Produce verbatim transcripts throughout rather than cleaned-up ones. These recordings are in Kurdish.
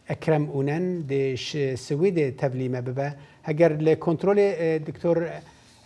Ekrem Unen dê ji Swêdê tevlî me bibe. Heger li kontrolê, e, Doktor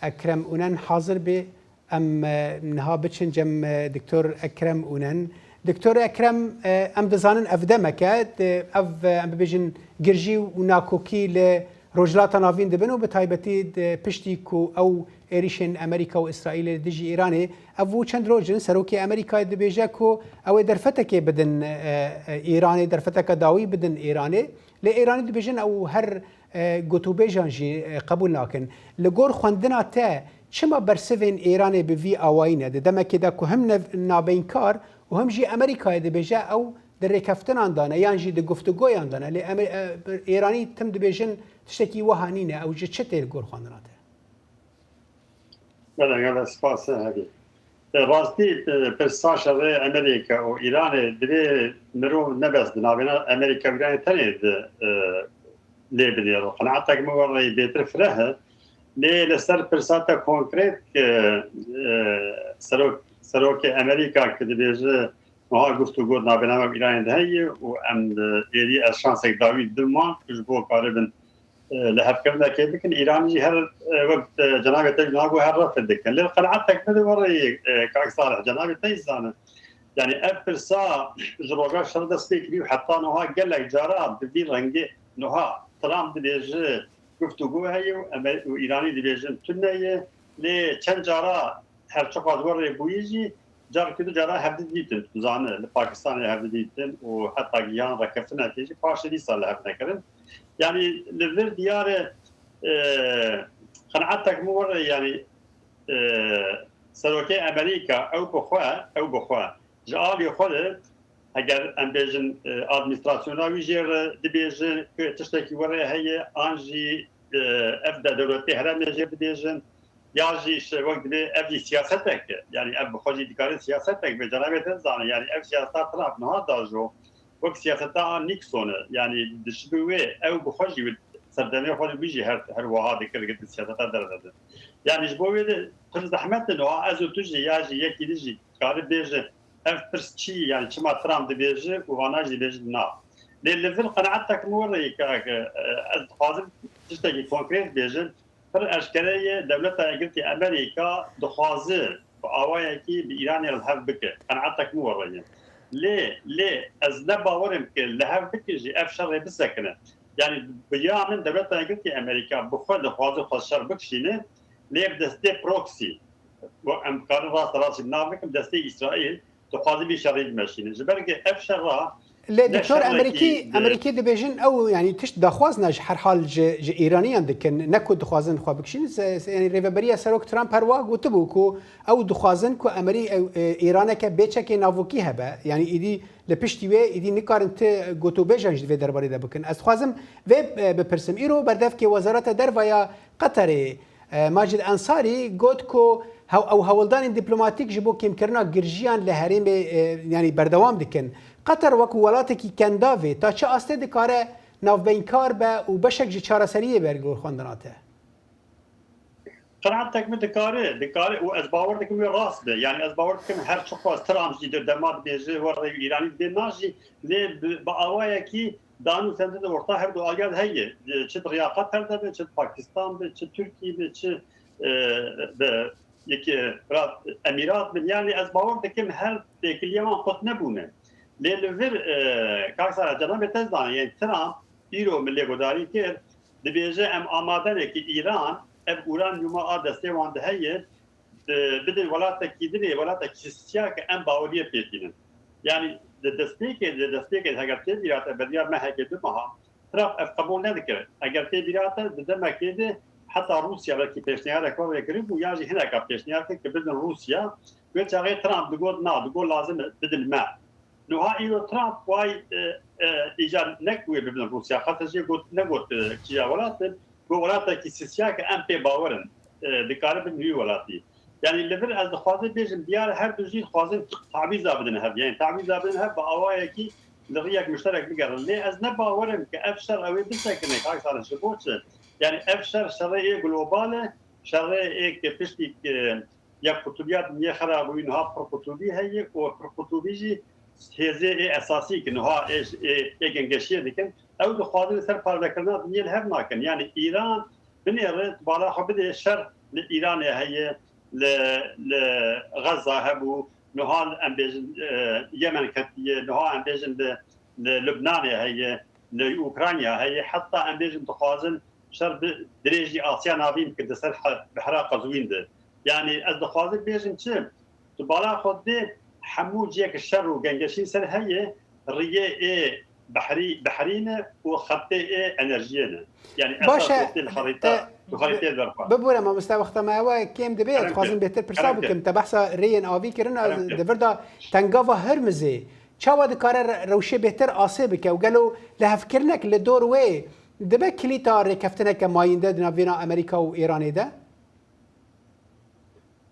Ekrem Unen hazir bê, em, e, niha biçin cem, e, Doktor Ekrem Unen. Doktor Ekrem, e, em dizanin ev demek e, de-, ev, e, em bibêjin girjî û nakokî li Rojhilata Navîn dibin û bi taybetî de piştî ku ew êrîşên Amerîka û Îsraîlê li dijî Îranê, ev û çend roj in, Serokê Amerîkayê dibêje ku ew ê derfetekê bidin, e, e, Îranê, derfeteke dawî bidin Îranê. Lê Îranî dibêjin ew her, e, gotûbêjan jî, e, qebûl nakin. Li gor xwendina te, çima bersivên Îranê bi vî awayî ne? Di demekê de ku him nev-, nabeynkar û him jî Amerîkayê dibêje ew di rêkeftinan de ne yan jî di guftûgoyan de ne. Lê Amer-, e, Îranî tim dibêjin tiştekî wiha nîne. Ew ji çi tê li gor xwendina te? Belê, gelek spas, e, Hebî. E, rastî, e, pirsa şerê Amerîka û Îranê divê mirov ne bes di navbêna Amerîka û Îranê tenê di, e, lê binêre. Qenaetek min we rê bêtir fireh e. Lê li ser pirsa te konkret, e, e, serok-, serokê Amerîka ki dibêje, Niha guftûgo di navbêna me û Îranê de heye û em, e, êdî ez şansek dawî didim wan ku ji bo karibin, e, lihevkirinekê bikin. Îranî jî her, e, wek, e, cenabê te jî niha got, her refê dikin. Lê qenaetek min di were yê, e, kak Salih, cenabê te jî zane. Yanî ev pirsa ji roja şer dest pê kirî û heta niha gelek cara bi vî rengê niha Trump dibêje guftûgo heye û Amer-, û Îranî dibêjin tune ye. Lê çend cara her çiqas werê bûyî jî carkî du cara hevdî dîtin, tu zane, li Pakistanê hevdî dîtin û heta gihan rekeftinekê jî paşê dîsa li hev nekirin. Yanî li vir diyar e, e, qenaetek min were, yanî, e, serokê Amerîka ew bi xwe, ew bi xwe ji alî xwe de, heger em bêjin, e, administrasyona wî jê re dibêje ku tiştekî were heye, an jî, e, ev de dewletê herêmê jê dibêjin, ya jî işte wek dibê ev jî siyasetek e. Yanî ev bi xwe jî dikare siyasetek be, cenabê te dizane. Yanî ev siyaseta Trump niha da jo wek siyaseta Nixon e. Yanî dişibî wê, ew bi xwe jî wê serdemê xwe de wî jî her, her wiha dikir, dikir siyaseta derve de. Yanî ji bo wê de pir zehmet e niha ez û tu jî ya jî yekî din jî dikare bêje ev pirs çi ye? Yanî çima Trump dibêje û vana jî dibêjin na? Lê li vir qenaetek min were ye, kak, e, ez dixwazim tiştekî konkret bêjim. Pir eşkere ye, Dewleta Yekgirtî Amerîka dixwaze bi awayekî bi Îranê re li hev bike. Qenaetek min were ye. Lê, lê ez ne bawer im ku li hev bikin jî ev şerê bisekine. Yanî bi ya min Dewleta Yekgirtî Amerîka bi xwe dixwaze xwe şer bikişîne, lê bi destê proxy, wek em dikarin rast rast jî bi nav bikin, destê Îsraîl, dixwaze vî şerî bimeşîne. Ji ber ku ev şer ra Lê ne Doktor, şerrekî Amerîkî, di Amerîkî dibêjin ew, yanî tişt daxwazna ji her hal ji, ji Îraniyan dikin, ne ku dixwazin xwe bikişînin. Se-, se-, yanî rêveberiya Serok Trump her wiha gotibû ku ew dixwazin ku Amerî-, ew, e, Îraneke bê çekê navokî hebe. Yanî îdî li piştî wê îdî nikarin ti gotûbêjan jî di vê derbarê de bikin. Ez dixwazim vê, e, bipirsim. Îro berdevkê Wezareta Derve ya Qeterê, e, Macid Ensarî got ku hew-, ew hewldanên dîplomatîk ji bo kêmkirina girjiyan li herêmê, e, yanî berdewam dikin. Qeter wekî welatekî kendavê ta çi astê dikare navbeynkar be û beşek ji çareseriyê be li gor xwendina te? Qenaetek min dikare, dikare û ez bawer dikim wê rast be. Yanî ez bawer dikim her çiqas Trump jî di dema dibêje we rê Îranî dibê na jî, lê bi, bi awayekî danû sendin orta her du aliyan heye. Çi di riya Qeter de be, çi di Pakistan be, çi Tirkî be, çi, e, be, yekî, e, Emîrat bin. Yanî ez bawer dikim her têkiliya wan qut nebûne. Lê li vir, e, kak Sara, cenabê te zane, yani Trump îro min lê guhdarî kir, dibêje em amade ne ki Îran ev uranyuma a destê wan de heye, di, bidin welatekî din ê, welatekî sisiya ke em baweriyê pê tînin. Yanî di destpêkê, di destpêkê heger tê bîra te beriya mehekê du meha, Trump ev qebûl nedikir. Heger tê bîra te di demekê de heta Rûsya belkî pêşniyarek we vekiribû, yan jî hineka pêşniyar kir ki bidin Rûsya. Wê çaxê Trump digot na, digot lazim e bidin me. Niha îro Trump way, e, e, îcar ne ku wê bibin Rûsya. Qeter jê got, negot, e, kîja welat in. Got welatekî sisiya ke em pê bawer in, e, dikare bin wî welatî. Yanî li vir ez dixwazim bêjim, diyar her du jî dixwazin tavîza bidin hev. Yanî tavîza bidin hev bi awayekî li riyek muşterek bigerin. Lê ez ne bawer im ke ev şer ew ê bisekine, kak Salih, ji bo çi? Yanî ev şer şerê ê global e, şerê ê ke piştî, e, ya qutûbiya dinyê xera bûyî, niha pirqutûbî heye û pirqutûbî jî hêzê ê esasî ki niha ê, ê, ê gengeşiyê dikin, ew dixwazin li ser parvekirina dinyê li hev nakin. Yani Îran binêre bala xwe bidê şer li Îranê heye, li, li Xeza hebû, niha em bêjin, e, Yemen ketiye, niha em bêjin li, li Lubnanê heye, li Ukrayna heye, heta em bêjin dixwazin şer bi dirêjî Asya Navîn bikin di ser he-, behra Qezwîn de. Yani ez dixwazim bêjim çi? Tu bala xwe dê hemû ciyek şer û gengeşîn ser heye, riyê ê behrî, behrî ne û xetê ê enerjiyê ne. Yani esas Baş e, noktê li xerîta, e, tu xerîtê bi-, berxwe. Bibûre mamoste, wexta me ew e kêm dibe, Kerem dixwazim ke. Bêhtir pirsa Kerem ke. Bikim. Te behsa rêyên avî kirin, Kerem ke. Di vir de tengava Hurmizê çawa dikare re-, rewşê bêhtir asê bike û gelo lihevkirinek li dor wê dibe kilîta rêkeftineke mayînde di navbêna Amerîka û Îranê de?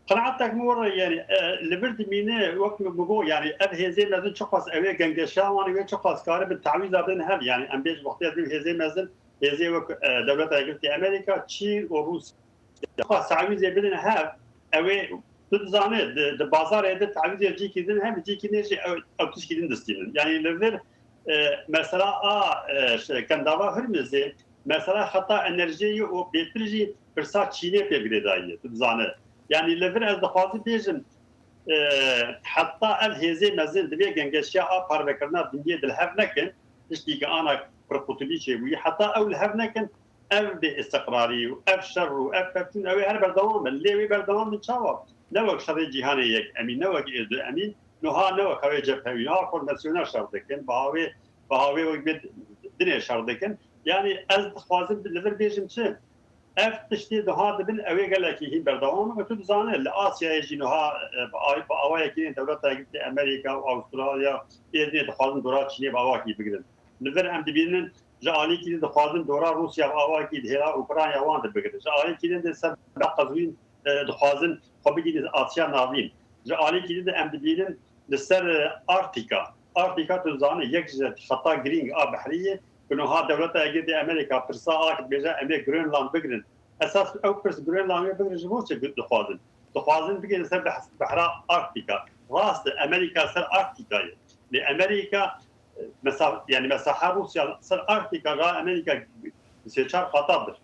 Qenaetek min were, yani, e, li vir dimîne, wek min got, yani, ev hêzê mezin çiqas ew ê gengeşiya wan ê wê çiqas karibin tawîza bidin hev, yani, em bêjin wextê ez bêjim hêzê mezin, hêzê wek, e, Dewleta Yekgirtî Amerîka, Çîn û Rûsya. Çiqas tawîzê bidin hev, ew ê, tu dizane, di, di bazarê de tawîzê cîkî din hev, cîkî nê jî ew, ew tişkî din distînin. Yani, li vir, e, mesela a, e, ş-, kendava Hurmizê, mesela xeta enerjiyê û bêtir jî pirsa Çînê pê girêdayî ye, tu dizane. Yani li vir ez dixwazim bêjim, e, heta ev hêzê mezin divê gengeşiya a parvekirina dinyê di li hev nekin, tiştî ki ana pirqutulî çêbûyî, heta ew li hev nekin, ev bêîstiqrarî û ev şer û ev pevçûn ew ê her berdewam bin. Lê wê berdewam bin çawa? Ne wek şerê cîhanê yek emîn, ne wek ê du emîn, niha ne wek ew ê cephewî, niha formasyona şer dikin, bi hawê, bi hawê wek bê dinê şer dikin. Yani ez dixwazim li vir bêjim çi? Ev tiştê niha dibin, ew ê gelekî hîn berdewam in. Tu dizane, li Asyayê jî niha, e, bi ay-, bi awayekî din Dewleta Yekgirtî Amerîka û Avustralya êdinê dixwazin dora Çînê bi awakî bigirin. Li vir em dibînin, ji alîkî din dixwazin dora Rûsya bi awakî di hêla Ukrayna wan de bigirin. Ji alîkî din de ser qezwîn, e, dixwazin xwe bigihînin Asya Navîn. Ji alîkî din de em dibînin li ser, e, Arktîka. Arktîka tu dizane yek ji xeta girîng a behrî ye, ku niha Dewleta Yekgirtî Amerîka pirsa a ki dibêje em ê Grönland bigirin. Esas ew pirs Grönlandê bigirin ji bo çi dixwazin? Dixwazin bigihînin ser beh-, behra Arktîka. Rast e, Amerîka ser Arktîka ye. Lê Amerîka, e, mesa-, yani mesaha Rûsya ser Arktîka ra Amerîka sê çar qata bir.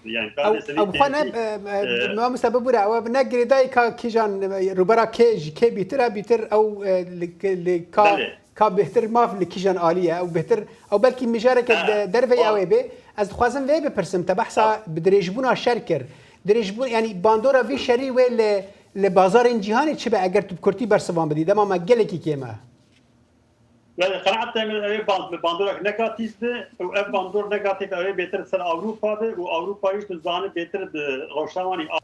Yani, Ew, ew xwe ne, e, e, e, mamoste bibûre, ew ne girêdayî ka kîjan, e, rûbera kê ji kê bîtir e, bîtir ew, e, li, li ka, Belê. Ka bêhtir maf li kîjan alî ye, ew bêhtir, ew belkî mijareke Ha, de-, derveyî ha. Ew ê bê. Ez dixwazim vê bipirsim, te behsa Ha. bi dirêjbûna şer kir. Dirêjbûn, yani bandora vî şerî wê li, li bazarên cîhanê çi be eger tu bi kurtî bersivan bidî? Dema me gelekî kêm e. Belê, qenaeta min ew ê band-, bi bandorek negatîf be û ev bandor negatîf ew ê bêtir ser Ewropa be û Ewropa jî tu zanî bêtir bi rewşa wan ê a-,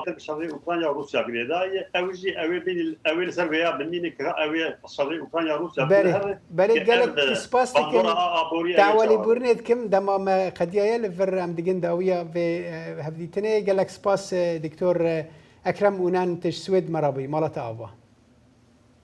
bi şerê Ukrayna û Rûsya girêdayî ye. Ew jî ew ê bînî, ew ê li ser vêya bimîne ki ew ê şerê Ukrayna û Rûsya Berê, binihere, berê ki gelek ev, e, spas bandora dikim, a aboriyê wê çawa be. Dawalîbûrinê dikim, dema me qediyaye li vir em digin dawiya vê, e, hevdîtinê. Gelek spas, e, Doktor, e, Ekrem Unen, tu ji Swêd me re bûyî. Mala te ava.